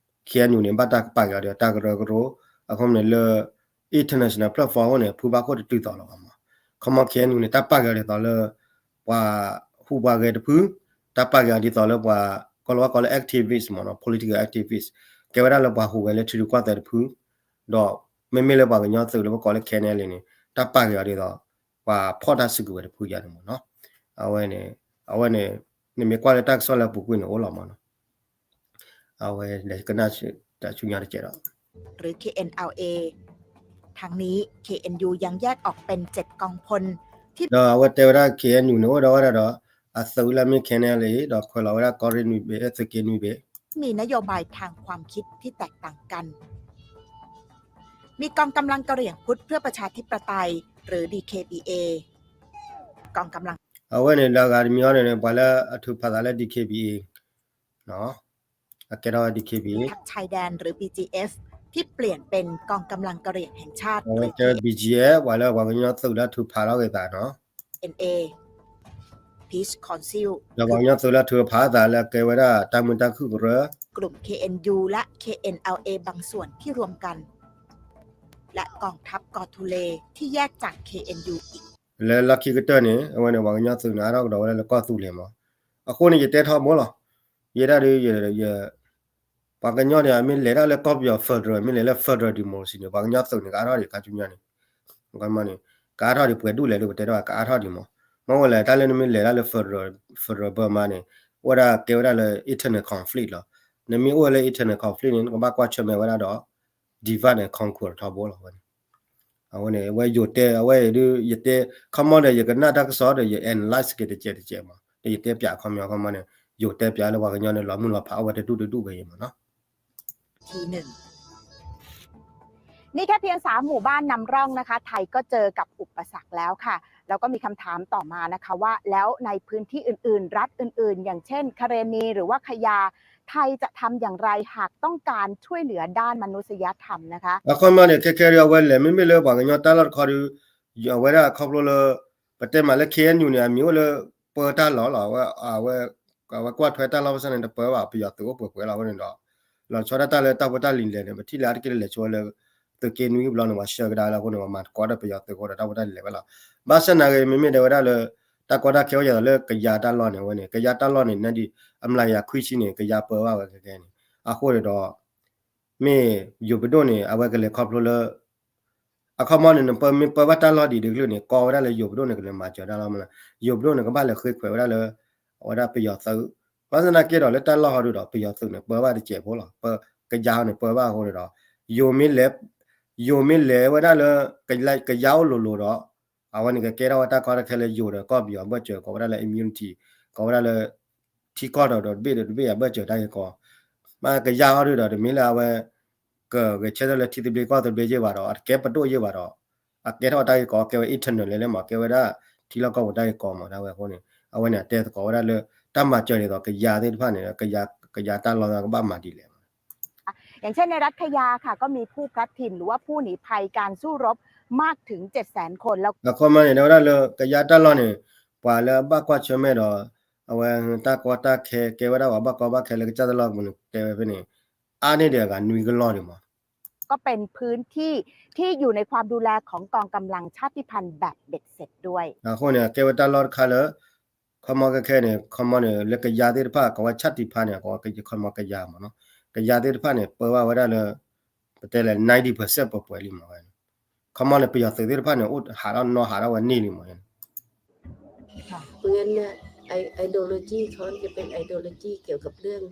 K N U န့ၣ် ဘၣ်တၢ်ကပာ်ကဲအီၤဒီးတၢ်ကရၢကရိ အခီမီန့ၣ်လၢ international platform အဃိန့ၣ် ဖုဘၣ်ခိၣ်တတုၤသိးလီၤဘၣ်မး ခီမီ K N U န့ၣ် တၢ်ပာ်ကဲအီၤဒ်သိးလၢ ပှၤဟူးပှၤဂဲၤတဖု တၢ်ပာ်ကဲအီၤဒ်သိးလၢပှၤ ကီၢ်လီၤဝဲကီးလၢ activist မးနီၤ political activist ကဲဝဲဒၣ်လၢပှၤဟူးဂဲၤလၢထံရူၢ်ကီၢ်သဲးတဖု ဒီးမ့မ့ၢ်လၢပှၤကညီသုးလၢပကိးလၢ K N L A န့ၣ် တၢ်ပာ်ကဲအီၤဒ်သိး ပှၤဖီၣ်တၢ်စုကဝဲၤတဖုယါန့ၣ်မးနီၤ အဝဲန့ၣ် အဝဲန့ၣ် နမ့ၢ်ကွၢ်လၢတၢ်ကစီၣ်လၢအပူၤကွံာ်န့ၣ် အိၣ်လီၤမးနီၤ အဝဲလဲၤကနၣ်ဆူညါတကဲးဒီး หรือ K N L A ทั้งนี้ K N U ยังแยกออกเป็นเจ็ดกองพล ဒီးအဝဲတဲဝဲဒၣ် K N U န့ၣ် အိၣ်ဒီးဝဲဒၣ်ဒီး အသုးလၢအမ့ၢ် K N L A ဒီးခွဲးလီၤဝဲဒၣ်ကီၢ်ရ့ၣ်နွံဘ့ၣ် သုးက့နွံဘ့ၣ် ที่มีนโยบายทางความคิดที่แตกต่างกัน มีกองกำลังกะเหรี่ยงพุทธเพื่อประชาธิปไตย หรือ ดีเคบีเอ กองกำลัง အဝဲန့ၣ် လၢအဂၤတမံၤအီၤန့ၣ် ပှၤလၢအထုးဖးသးလၢ DKBA အကဲထီၣ်ဝဲ DKBA ทัพชายแดน หรือ บีจีเอฟ ที่เปลี่ยนเป็นกองกำลังกะเหรี่ยงแห่งชาติ အဝဲတဲ BGF ပှၤလၢပှၤကညီသုးလၢထုးဖးထီၣ်က့ၤသးနီၤ เอ็นเอ Peace Council ဒီးပှၤကညီသုးလၢထုးဖးသးလၢကဲဝဲဒၣ်တၢ်မုာ်တၢ်ခုၣ်ကရၢ กลุ่ม เคเอ็นยู และ เคเอ็นแอลเอ บางส่วนที่รวมกัน และกองทัพกอทูเลที่แยกจาก เคเอ็นยู อีก လၢလီၢ်ခံကတၢၢ်န့ၣ် အဝဲန့ၣ် ပှၤကညီသုးန့ၣ် အါထီၣ်ကဒီးဝဲဒၣ်လၢကီၢ်သူလ့ၤမး အဃိန့ၣ် ယတဲထီဘိလီၤ ယဲဒၣ်ဒုး ပှၤကညီန့ၣ် အမ့ၢ်လဲၤတၢ်လၢကီၢ်ပယီၤ federal မ့ၢ်လဲၤလၢ federal democracy န့ၣ် ပှၤကညီသုးန့ၣ် ကအါထီၣ်ဒံးခါဆူညါန့ၣ် န့ၣ် ကအါထီၣ်ဒံးပှဲၤဒူၣ်လဲၣ်ဒုး ပတဲတၢ်ဘၣ် ကအါထီၣ်ဒံးမး မ့ၢ်ဝဲလဲၣ် တၢ်လၢနမ့ၢ်လဲၤတၢ်လၢ federal federal Burma န့ၣ် အိၣ်ဝဲဒၣ်ကဲဝဲဒၣ်လၢ internal conflict လီၤ နမ့ၢ်အိၣ်ဝဲလၢ internal conflict န့ၣ် နကဘၣ်ကွၢ်ဆၢၣ်မဲာ်ဝဲဒၣ်ဒီး divide and conquer ထီဘိလီၤဝဲန့ၣ် အဝဲန့ၣ် အဝဲယိၤတဲ အဝဲဒုး ယတဲ ခီမီဒီး ယကနၣ်တၢ်ကစီၣ်ဒီး ယ analyze က့ၤတကဲးတကဲးမး ဒီးယတဲပၠးခီမီ ခီမီန့ၣ် ယိၤတဲပၠးလၢပှၤကညီန့ၣ် လီၤမုၢ်လီၤဖး အဝဲတဒူၣ်တဒူၣ်ဝဲအံၤမးနီၤ ทีหนึ่ง นี่แค่เพียงสามหมู่บ้านนำร่องนะคะ ไทยก็เจอกับอุปสรรคแล้วค่ะ แล้วก็มีคำถามต่อมานะคะว่า แล้วในพื้นที่อื่นๆ รัฐอื่นๆ อย่างเช่น คาเรนี หรือว่าคายา ไทยจะทำอย่างไรหากต้องการช่วยเหลือด้านมนุษยธรรมนะคะ အခီပညီန့ၣ် ခဲခဲအံၤ အဝဲလဲၤ မ့မ့ၢ်လၢပှၤကညီတၢ်လီၢ်တခီဒီး အဝဲဒၣ်ခီဖျိလၢ ပတဲမးလၢ ခ့ၣ်အဲၣ်ယူၣ်န့ၣ် အမံၤအိၣ်လၢ ပၢတၢ်လီၢ်လီၤ. အဝဲ အဝဲ အဝဲကွၢ်ထွဲတၢ်လီၢ်ဘၣ်ဆၣ်န့ၣ် တပၢဘၣ် ပယီၤသုးအိၣ်ပှဲၤပှဲၤလီၤအဃိန့ၣ်ဒီး လီၤဆီဒၣ်တၢ်လၢတၢ်ဖိတၢ်လံၤလဲၣ်န့ၣ် ပထံၣ်လၢအါတက့ၢ်လၢလဲၤဆိဝဲလၢ သုးက့နွံဘျီန့ၣ် ပှၤဆှၢကဒါလၢအဃိန့ၣ် ပှၤမၤသကိးဒီးပယီၤသုးအဃိဒီး တၢ်ဖိတၢ်လံၤလဲၤဝဲလီၤ. ဘၣ်ဆၣ်နာ်ဂ့ၤ မ့မ့ၢ်တဲဝဲဒၣ်လၢ တၢ်ကီတၢ်ခဲအိၣ်ယၤသိးလၢကယၤတၢ်လီၢ်န့ၣ် အဝဲန့ၣ် ကယၤတၢ်လီၢ်န့ၣ် နဒ်အမျးကယၤခွံဆံန့ၣ် ကယၤပၢဘၣ်ဝဲခဲခဲန့ၣ် အဃိန့ၣ်ဒီး မ့ၢ်ယိၤပဒိၣ်န့ၣ် အဝဲကလဲၤခီဖျိလၢ အခီပညီန့ၣ် နပၢ မ့ၢ်ပၢဘၣ်တၢ်လီၢ်ဒံးတကလုာ်န့ၣ် ကီဝဲဒၣ်လၢယိၤပဒိၣ်န့ၣ် ကလဲၤမၤစၢၤတၢ်လီၢ်မ့ၢ်လီၤ. ယိၤပဒိၣ်န့ၣ် ကဘၣ်လဲၤဃ့ခွဲးဝဲဒၣ်လၢ အဝဲဒၣ်ပယီၤသုး ဘၣ်ဆၣ်သနာ်က့ဒီး လၢတၢ်လီၢ်ဟီဒုဒီး ပယီၤသုးန့ၣ် ပၢဘၣ်တစဲးဖိလီၤ. ပ ကယၤန့ၣ် ပၢဘၣ်အဃိန့ၣ်ဒီး ယိၤမ့ၢ်လဲၤ ယိၤမ့ၢ်လဲၤဝဲဒၣ်လၢ ကယၤအိၣ်လိၤလိၤဒီး အဝဲန့ၣ်ကကဲထီၣ်ဝဲတၢ်ကီတၢ်ခဲလၢယိၤဒီးကီၢ်ပယီၤအဘၢၣ်စၢၤ ကိးဝဲဒၣ်လၢ immunity ကိးဝဲဒၣ်လၢ ထံကီၢ်ဒီးတဘ့ၣ်ဒီးတဘ့ၣ်အဘၢၣ်စၢၤတၢ်ဂ့ၢ်ကီ မ့ၢ်ကယၤဟီဒုဒီး တမ့ၢ်လၢအဝဲ ကဂဲၤဆၢထၢၣ်လၢထံသဘျ့ကီၢ်သဘျ့ယ့ၢ်ဘၣ်ဒီး အတကဲပဒိၣ်ယ့ၢ်ဘၣ်ဒီး အကဲထီၣ်တၢ်ဂ့ၢ်ကီ ကဲဝဲ internal လၢလဲၣ်မး ကဲဝဲဒၣ်ထံလီၢ်ကီၢ်ပူၤတၢ်ဂ့ၢ်ကီမး ဒၣ်ဝဲအဃိန့ၣ် အဝဲန့ၣ် အတဲသကိးဝဲဒၣ်လၢ တၢ်မၤစၢၤဒ်သိးကယၤသ့ၣ်တဖၣ်န့ၣ် ကယၤတၢ်လီၢ်ကဘၣ်မၤဒ်လဲၣ် อย่างเช่นในรัฐคายาค่ะ ก็มีผู้พลัดถิ่นหรือว่าผู้หนีภัยการสู้รบมากถึง เจ็ดแสน คน แล้ว အခီပညီန့ၣ် တဲဝဲဒၣ်လၢ ကယၤတၢ်လီၢ်န့ၣ် ပှၤလၢအဘၣ်ကွၢ်ဆၢၣ်မဲာ်ဒီး အဝဲတၢ်ကီတၢ်ခဲ ကဲဝဲဒၣ်ပှၤဘၣ်ကီဘၣ်ခဲလၢကစၢ်တၢ်လီၢ်ပူၤန့ၣ် တဲဝဲဖဲန့ၣ် အါန့ၢ်ဒံးအဂၤနွံကလီၢ်ဒံးမး ก็เป็นพื้นที่ที่อยู่ในความดูแลของกองกำลังชาติพันธุ์แบบเบ็ดเสร็จด้วย အဃိန့ၣ် ကဲဝဲတၢ်လီၢ်တခါလၢ ခီမီခဲခဲန့ၣ် ခီမီန့ၣ် လၢကယၤသ့ၣ်တဖၣ် ကိးဝဲ ဆၣ်တံၢ်ဖါန့ၣ် ကိးဝဲခီမီကယၤမးနီၤ ကယၤသ့ၣ်တဖၣ်န့ၣ် ပၢဘၣ်ဝဲဒၣ်လၢ ပတဲလဲၣ် ninety percent ပှဲၤပှဲၤလံမးဝဲ ခီမီန့ၣ် ပယီၤသုးသ့ၣ်တဖၣ်န့ၣ် အိၣ်ဟးထီၣ်နီၢ်ဟးထီၣ်ဝဲ န့ၢ်လံမး เพราะงั้นเนี่ย ideology เขาจะเป็น ideology เกี่ยวกับเรื่อง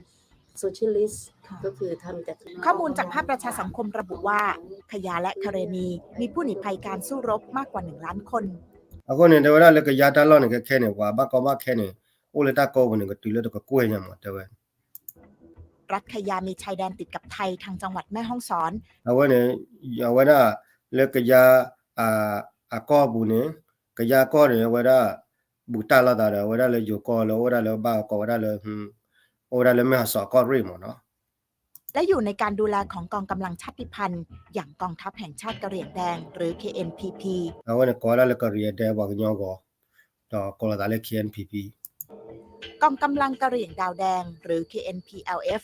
socialist ก็คือทำจาก ข้อมูลจากภาคประชาสังคมระบุว่า ขยาและคาเรนี มีผู้หนีภัยการสู้รบมากกว่า หนึ่งล้านคน အဃိန့ၣ် တဲဝဲဒၣ်လၢကယၤတၢ်လီၢ်န့ၣ် ခဲခဲန့ၣ် ပှၤဘၣ်ကီဘၣ်ခဲန့ၣ် အိၣ်လၢတၢ်ကိးပူၤန့ၣ် ကတုၤလၢတကကွဲၢ်ညါမး တဲဝဲ รัฐขยามีชายแดนติดกับไทยทางจังหวัดแม่ฮ่องสอน အဝဲန့ၣ် အဝဲဒၣ် လၢကယၤ အကီၢ်ပူၤန့ၣ် ကယၤကီၢ်န့ၣ် အဝဲဒၣ် ဘူးတၢ်လိာ်သးဒီး အဝဲဒၣ်လၢယိၤကီၢ်လၢအိၣ်ဝဲဒၣ်လၢဘၣ်ကီးဝဲဒၣ်လၢ အိၣ်ဝဲဒၣ်လၢမဲၢ်ဟီၣ်စီၣ်ကီၢ်ရ့ၣ်မးနီၤ และอยู่ในการดูแลของกองกำลังชาติพันธุ์ อย่างกองทัพแห่งชาติกะเหรี่ยงแดง หรือ เคเอ็นพีพี အဝဲန့ၣ်ကိးဝဲဒၣ်လၢကရံၣ်အဒဲပှၤကညီအဂီၢ် ဒီးကိးလိာ်သးလၢ เคเอ็นพีพี กองกำลังกะเหรี่ยงดาวแดง หรือ เคเอ็นพีแอลเอฟ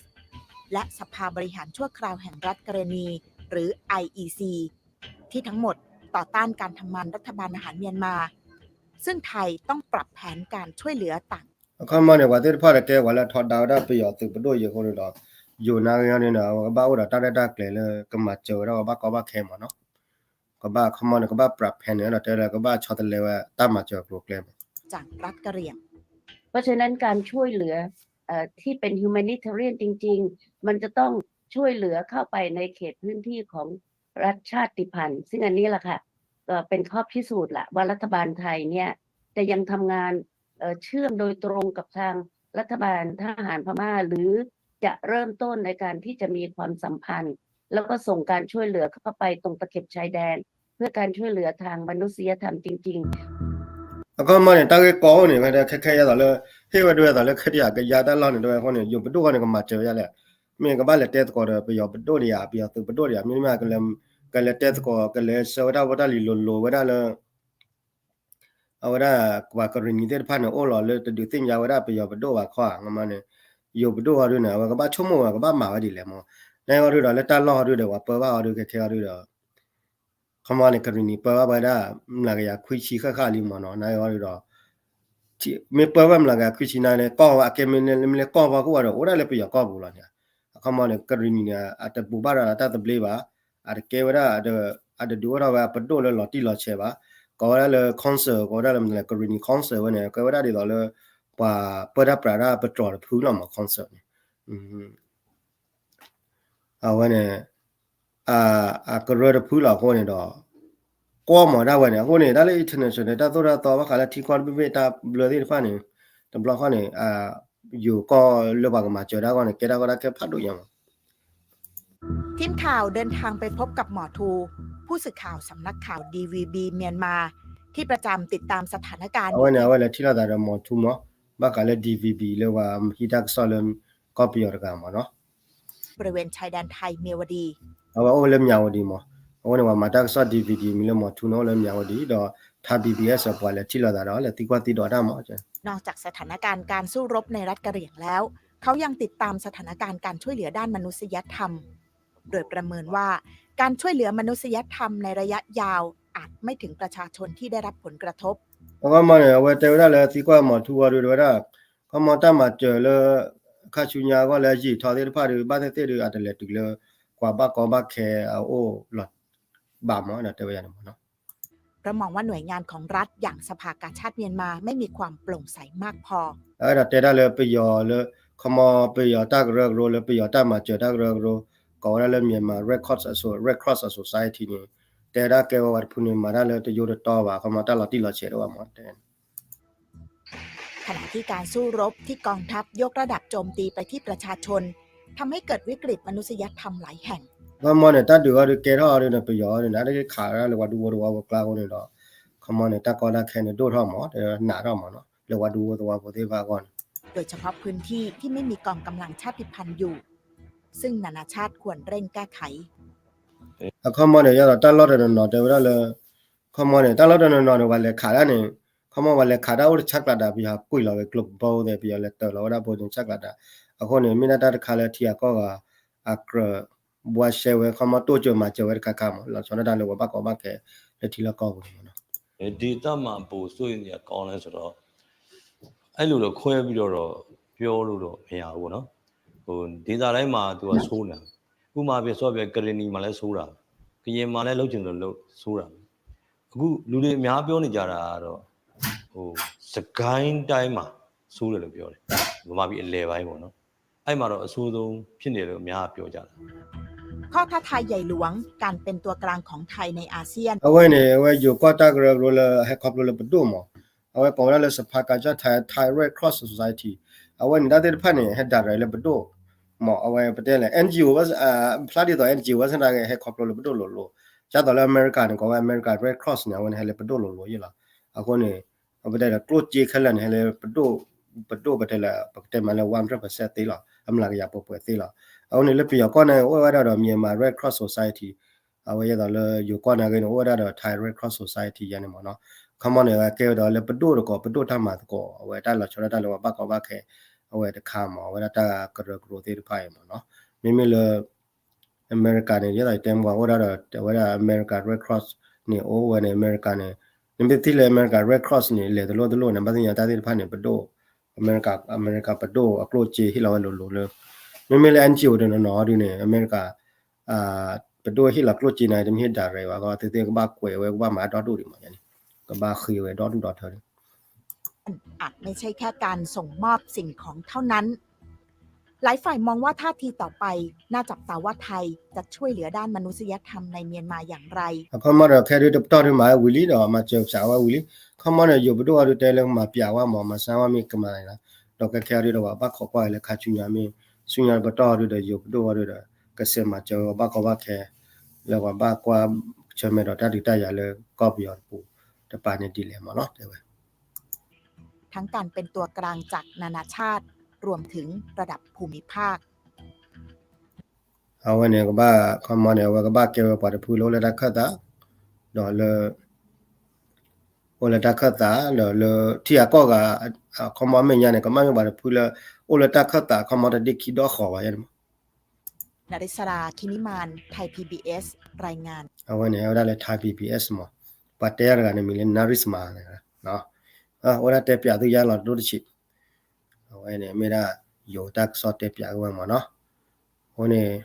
และสภาบริหารชั่วคราวแห่งรัฐกะเรนี หรือ ไออีซี ที่ทั้งหมดต่อต้านการทำงานรัฐบาลทหารเมียนมา ซึ่งไทยต้องปรับแผนการช่วยเหลือต่าง အခီပညီန့ၣ် ပှၤသ့ၣ်တဖၣ်န့ၣ် ကဲပှၤလၢအထီဒါဝဲဒၣ်ပယီၤသုးပဒိၣ်အံၤအဃိန့ၣ်ဒီး ယိၤနာ်က့အီၤန့ၣ်ဒီး အဝဲကဘၣ်အိၣ်ဒီးတၢ်ရဲၣ်တၢ်ကျဲၤလၢ ကမၤစၢၤဝဲဒၣ်ပှၤဘၣ်ကီဘၣ်ခဲမးနီၤ ကဘၣ်အခီပညီန့ၣ် ကဘၣ် ပျးဖဲန့ၣ် ဒီးတဲလၢကဘၣ်ဆီတလဲဝဲတၢ်မၤစၢၤအကျိၤအကျဲမး จากรัฐกะเหรี่ยง เพราะฉะนั้นการช่วยเหลือ เอ่อ ที่เป็น humanitarian จริงๆ มันจะต้องช่วยเหลือเข้าไปในเขตพื้นที่ของรัฐชาติพันธุ์ ซึ่งอันนี้แหละค่ะ ก็เป็นข้อพิสูจน์ละว่ารัฐบาลไทยเนี่ยจะยังทำงาน เอ่อ เชื่อมโดยตรงกับทางรัฐบาลทหารพม่า หรือจะเริ่มต้นในการที่จะมีความสัมพันธ์ แล้วก็ส่งการช่วยเหลือเข้าไปตรงตะเข็บชายแดน เพื่อการช่วยเหลือทางมนุษยธรรมจริงๆ အခီပညီန့ၣ် တၢ်ဂ့ၢ်ကီအိၣ်န့ၣ် ဝဲဒၣ်ခဲခဲအံၤသိးလၢ ဟ့ၣ်ဝဲဒၣ်ဝဲသိးလၢ ခဲဒံး ကယၤတၢ်လီၢ်န့ၣ် တဲဝဲအဃိန့ၣ် ယိၤပဒိၣ်အဂီၢ်န့ၣ် ကမၤစၢၤဝဲဒၣ်လဲၣ် မ့ၢ်ကဘၣ်လဲၤတဲသကိးဒီးပယီၤပဒိၣ်ဒံးဧါ ပယီၤသုးပဒိၣ်ဒံးဧါ မ့တမ့ၢ် ကလဲၤတဲသကိး ကလဲၤဆှၢဝဲဒၣ်ဖိတၢ်လံၤလိၤလိၤဝဲဒၣ်လၢ အဝဲဒၣ် ပှၤကရံၣ်နံၤသ့ၣ်တဖၣ်န့ၣ် အိၣ်လီၤလၢတဒုးသ့ၣ်ညါဝဲဒၣ်ပယီၤပဒိၣ်ဘၣ်ခီဧါ မ့ၢ်န့ၣ် ယိၤပဒိၣ်အီၤဒုန့ၣ် အဝဲကဘၣ်ဆိကမိၣ်ဝဲ ကဘၣ်မၤဝဲဒ်လဲၣ်မး နၢ်ဟူအီၤဒုဒီး လၢတၢ်လီၢ်အီၤဒုဒီး ပှၤပၢဘၣ်အီၤဒုခဲခဲအီၤဒုဒီး ခီမီန့ၣ် ကရံၣ်နံၤပၢဘၣ်ဝဲဒၣ် မျးကယၤခွံဆံဃၣ်ဃၣ်လံမးနီၤ နၢ်ဟူအီၤဒုဒီး မ့ၢ်ပၢဘၣ်မျးကယၤခွံဆံနၤန့ၣ် ကီၢ်ဝဲအကဲမ့ၢ်န့ၣ် မ့ၢ်လၢကီၢ်ပှၤကအိၣ်ဒီး အိၣ်ဒၣ်လၢပယီၤကီၢ်ပူၤလီၤန့ၣ် အခီမီန့ၣ် ကရံၣ်နံၤန့ၣ် အတဘူးဘၣ်ဒီးတၢ်သဘျ့ဘၣ် အတကဲဝဲဒၣ် အတဒုးအိၣ်ထီၣ်ဝဲအပဒိၣ်လၢလီၤတံၢ်လီၤဆဲးဘၣ် ကိးဝဲဒၣ်လၢ council ကိးဝဲဒၣ်လၢ ကရံၣ်နံၤ council ဝဲန့ၣ် ကဲဝဲဒၣ်ဒ်သိးလၢ ပှၤပၢတၢ်ပြးတၢ်ပတြီၤတဖုလီၤမး council န့ၣ် အဝဲန့ၣ် အကရၢတဖုလီၤအဃိန့ၣ်ဒီး ကွီၢ်မးဒၣ်ဝဲန့ၣ် အဃိန့ၣ် တၢ်လၢ international တၢ်သိၣ်တၢ်သီဘၣ်ဃးလၢထံကီၢ်တဘ့ၣ်ဘ့ၣ်တၢ်ဘျၢသ့ၣ်တဖၣ်န့ၣ် တဘျီဃီန့ၣ် ယိၤကီၢ်လၢပှၤကမၤစၢၤတၢ်အဂီၢ်န့ၣ် ကဲတၢ်ကီတၢ်ခဲဖးဒိၣ်ညါမး ทีมข่าวเดินทางไปพบกับหมอทู ผู้สื่อข่าวสำนักข่าว ดีวีบี เมียนมา ที่ประจำติดตามสถานการณ์ အဝဲန့ၣ် အဝဲလဲၤထံၣ်လိာ်သးဒီး မောင်ထူး မး, ဘၣ်ဃးလၢ D V B လၢပှၤဟံးတၢ်ကစီၣ်လၢ ကီၢ်ပယီၤတဂၤမးနီၤ บริเวณชายแดนไทย เมียวดี အဝဲအိၣ်လၢ မြဝတီ မး, အဝဲန့ၣ် ပှၤမၤတၢ်ကစီၣ် D V B မံၤလၢ မောင်ထူး န့ၣ် အိၣ်လၢ မြဝတီ ဒီး Thai P B S ပှၤလဲၤထံၣ်လိာ်သးဒီး လဲၤသံကွၢ်သံဒိးတၢ်မး นอกจากสถานการณ์การสู้รบในรัฐกะเหรี่ยงแล้ว เขายังติดตามสถานการณ์การช่วยเหลือด้านมนุษยธรรม โดยประเมินว่าการช่วยเหลือมนุษยธรรมในระยะยาวอาจไม่ถึงประชาชนที่ได้รับผลกระทบ အခီပညီန့ၣ် အဝဲတဲဝဲဒၣ်လၢသံကွၢ် မောင်ထူး အီၤဒုး တဲဝဲဒၣ် အခီပညီတၢ်မၤစၢၤလၢ ခါဆူညါအဂီၢ်လၢယံာ်ထီသ့ၣ်တဖၣ်ဒုး ဘၣ်သ့ၣ်သ့ၣ်ဒုး အတလဲၤတုၤလၢ ပှၤဘၣ်ကီဘၣ်ခဲအအိၣ်လီၤ ဘၣ်မး ဒီးတဲဝဲဒၣ်န့ၣ်မးနီၤ เพราะมองว่าหน่วยงานของรัฐอย่างสภากาชาดเมียนมาไม่มีความโปร่งใสมากพอ အဝဲဒၣ်တဲဒၣ်လၢပယီၤလၢ အခီပညီပယီၤတၢ်ကရၢကရိလၢပယီၤတၢ်မၤစၢၤတၢ်ကရၢကရိ ကိးဝဲဒၣ်လၢ Myanmar Red Cross Asso-, Red Cross Society န့ၣ် တဲဒၣ်ကဲဝဲဝဲတဖုန့ၣ် မၤတၢ်လၢတယိတတီဘၣ် အခီပညီတၢ်လီၤတံၢ်လီၤဆဲးတအိၣ်ဘၣ်မး တဲ ขณะที่การสู้รบที่กองทัพยกระดับโจมตีไปที่ประชาชน ทำให้เกิดวิกฤตมนุษยธรรมหลายแห่ง အခီပညီန့ၣ် တၢ်ဒုးအီၤဒုးကဲထီၣ်အီၤဒုးန့ၣ် ပယီၤအီၤဒုးန့ၣ် အါတက့ၢ်ခးဝဲဒၣ်လၢပှၤဒူဖိသဝီဖိကျါအဃိန့ၣ်ဒီး အခီပညီန့ၣ် တၢ်ကီတၢ်ခဲန့ၣ်ဒိၣ်ထီၣ်မး တဲနးထီၣ်မးနီၤ လၢပှၤဒူဖိသဝီဖိသ့ၣ်တဖၣ်အဂီၢ်န့ၣ် โดยเฉพาะพื้นที่ที่ไม่มีกองกำลังชาติพันธุ์อยู่ ซึ่งนานาชาติควรเร่งแก้ไข အခီပညီန့ၣ် ယဲဒီးတၢ်လီၢ်တနီၤနီၤတဲဝဲဒၣ်လၢ အခီပညီန့ၣ် တၢ်လီၢ်တနီၤနီၤန့ၣ် ပှၤလဲၤခးဒၣ်န့ၣ် အခီပညီပှၤလဲၤခးဒၣ်အိၣ်တဆၢကျးဒၣ် ပယီၤကွံာ်လီၤဝဲကျိၤကပီၤသ့ၣ် ပယီၤလဲၤတၢၤလီၤဝဲဒၣ်ဖိန့ၣ်ဆၢကျးဒၣ် အဃိန့ၣ် မ့ၢ်ဒၣ်တၢ်တခါလၢထံဂၤကီၢ်ဂၤ အကြၢး ဘှါရှဲဝဲ အခီပညီတိၢ်ကၢၤမၤစၢၤဝဲတခါခါမး လီၤဆီဒၣ်တၢ်လၢပှၤဘၣ်ကီဘၣ်ခဲ လၢထံလီၢ်ကီၢ်ပူၤန့ၣ်မးနီၤ ဒေသမှအပိုစိုးရိမ်စရာကောင်းလဲဆိုတော့ အဲလိုတော့ခွဲပြီးတော့တော့ပြောလို့တော့မရဘူးပေါ့နော်။ ဟိုဒေသတိုင်းမှာသူကဆိုးနေတာပဲ။ ဥပမာပြောဆိုပြကရင်နီမှာလည်းဆိုးတာပဲ။ ကရင်မှာလည်းလုပ်ချင်တယ်လို့ဆိုးတာပဲ။ အခုလူတွေအများပြောနေကြတာကတော့ဟိုစကိုင်းတိုင်းမှာဆိုးတယ်လို့ပြောတယ်။ ဗမာပြည်အလယ်ပိုင်းပေါ့နော်။ အဲ့မှာတော့အဆိုးဆုံးဖြစ်နေတယ်လို့အများကပြောကြတယ်။ ข้อท้าทายใหญ่หลวง การเป็นตัวกลางของไทยในอาเซียน အဝဲန့ၣ် အဝဲယိၤကီၢ်တၢ်ကရၢကရိလၢဟဲခီဖျိလၢပဒိၣ်မး အဝဲကိးဝဲဒၣ်လၢ สภากาชาดไทย Thai Red Cross Society အဝဲန့ၣ်တၢ်သ့ၣ်တဖၣ်န့ၣ် ဟဲ direct လၢပဒိၣ်မး အဝဲပတဲလဲၣ် N G O ဝဲ ဖျါဒ်သိး N G O ဝဲစ့ၢ်ကီးဟဲခီဖျိလၢပဒိၣ်လိၤလိၤ ဒ်သိးလၢအမဲရကၤန့ၣ် ကိးဝဲ America Red Cross န့ၣ် အဝဲန့ၣ်ဟဲလၢပဒိၣ်လိၤလိၤယ့ၣ်လီၤ. အဃိန့ၣ် ပတဲဒီးကျိၣ်စ့ခဲလၢာ်န့ၣ် ဟဲလၢပဒိၣ် ပဒိၣ်ပတဲလၢ ပကတဲမးလၢ one hundred percent သ့လီၤ အမျးကယၤပှဲၤပှဲၤသ့လီၤ. အဃိန့ၣ်လၢပယီၤကီၢ်န့ၣ် အိၣ်ဝဲဒၣ်ဒီး Myanmar Red Cross Society အဝဲယဲသိးလၢယိၤကီၢ်န့ၣ်ဂ့ၤန့ၣ် အိၣ်ဝဲဒၣ်ဒီး Thai Red Cross Society ယါန့ၣ်မးနီၤ. ခီမီန့ၣ် ကဲဝဲဒီးလၢပဒိၣ်တကိး ပဒိၣ်တၢ်မၤသကိး အဝဲတၢ်လီၤဆီဒၣ်တၢ်လၢပှၤဘၣ်ကီဘၣ်ခဲ အဝဲတခါမး အဝဲဒၣ်တၢ်ကရၢကရိသ့ၣ်တဖၣ်အံၤမးနီၤ. မ့မ့ၢ်လၢ အမဲရကၤန့ၣ် ယဲသိးယတဲမး အိၣ်ဝဲဒၣ်ဒီး အဝဲဒၣ် America Red Cross န့ၣ် အိၣ်ဝဲန့ၣ် အမဲရကၤန့ၣ် နမ့ၢ်ထံၣ်လၢ America Red Cross န့ၣ် လဲၤတလိၣ်တလိၣ်န့ၣ် ဘၣ်သ့ၣ်ညါတၢ်သ့ၣ်တဖၣ်န့ၣ် ပဒိၣ် အမဲရကၤ အမဲရကၤပဒိၣ်အကျိၣ်စ့ဟ့ၣ်လီၤဝဲလိၤလိၤလၢ မ့မ့ၢ်လၢ N G O တနီၤနီၤဒုးန့ၣ် အမဲရကၤ ပဒိၣ်ဟ့ၣ်လီၤကျိၣ်စ့န့ၣ် တမ့ၢ်ဟ့ၣ် direct ဘၣ် ကီသ့ၣ်သ့ၣ်ကဘၣ်ကွဲးဝဲ ကဘၣ်မၤဒီဒူၣ်ဒံးမးန့ၣ် ကဘၣ်ဃ့ဝဲဒီဒူၣ်ဒီထၢန့ၣ် อาจไม่ใช่แค่การส่งมอบสิ่งของเท่านั้น หลายฝ่ายมองว่าท่าทีต่อไปน่าจับตาว่าไทยจะช่วยเหลือด้านมนุษยธรรมในเมียนมาอย่างไร အခီမီဒီးခဲဒုးတပတီၢ်ဒုးမၤဝဲဝံၤလံဒီး မၤစၢၤပစးဝဲဝံၤလံ ခီမီန့ၣ် ယိၤပဒိၣ်အီၤဒုးတဲလၢမၤပျးဝဲမး မၤစၢၤဝဲမ့ၢ်ကမၤန့ၣ်လီၤ ဒီးခဲခဲအီၤဒုးဒီးပှၤဘၣ်ခိးကွၢ်လၢခါဆူညါမ့ၢ် ဆူညါတပတီၢ်အီၤဒုးဒီး ယိၤပဒိၣ်အီၤဒုးဒီး ကစဲးမၤစၢၤဝဲပှၤဘၣ်ကီဘၣ်ခဲ လၢပှၤဘၣ်ကွၢ်ဆၢၣ်မဲာ်ဒီးတၢ်ဒုးတၢ်ယၤလၢကီၢ်ပယီၤတပူၤ တပၤန့ၣ်ဒ်လဲၣ်မးနီၤ တဲဝဲ ทั้งการเป็นตัวกลางจากนานาชาติรวมถึงระดับภูมิภาค အဝဲန့ၣ်ကဘၣ် ခီမီန့ၣ် အဝဲကဘၣ်ကဲဝဲပှၤတဖုလၢအိၣ်လၢတၢ်ခၢၣ်သး ဒီးလၢ အိၣ်လၢတၢ်ခၢၣ်သး ဒီးလၢထံဂၤကီၢ်ဂၤ ခီမီအမဲာ်ညါန့ၣ် ကဘၣ်မ့ၢ်ပှၤတဖုလၢ အိၣ်လၢတၢ်ခၢၣ်သး ခီမီတဒ့ခံဒီဃီၤဘၣ်ယဲန့ၣ်မး နရံစရာ ခိနံမၢၣ် Thai P B S รายงาน အဝဲန့ၣ် အဝဲဒၣ်လၢ Thai P B S မး ပှၤတဲတဂၤန့ၣ်မံၤလၢ နရံစမၤ အိၣ်ဒၣ်တဲပၠးသုယါလီၤတဒိၣ်တဆံး အဝဲန့ၣ်မ့ၢ်ဒၣ် ယိၤတၢ်ကစီၣ်တဲပၠးကဝဲမးနီၤ အဃိန့ၣ်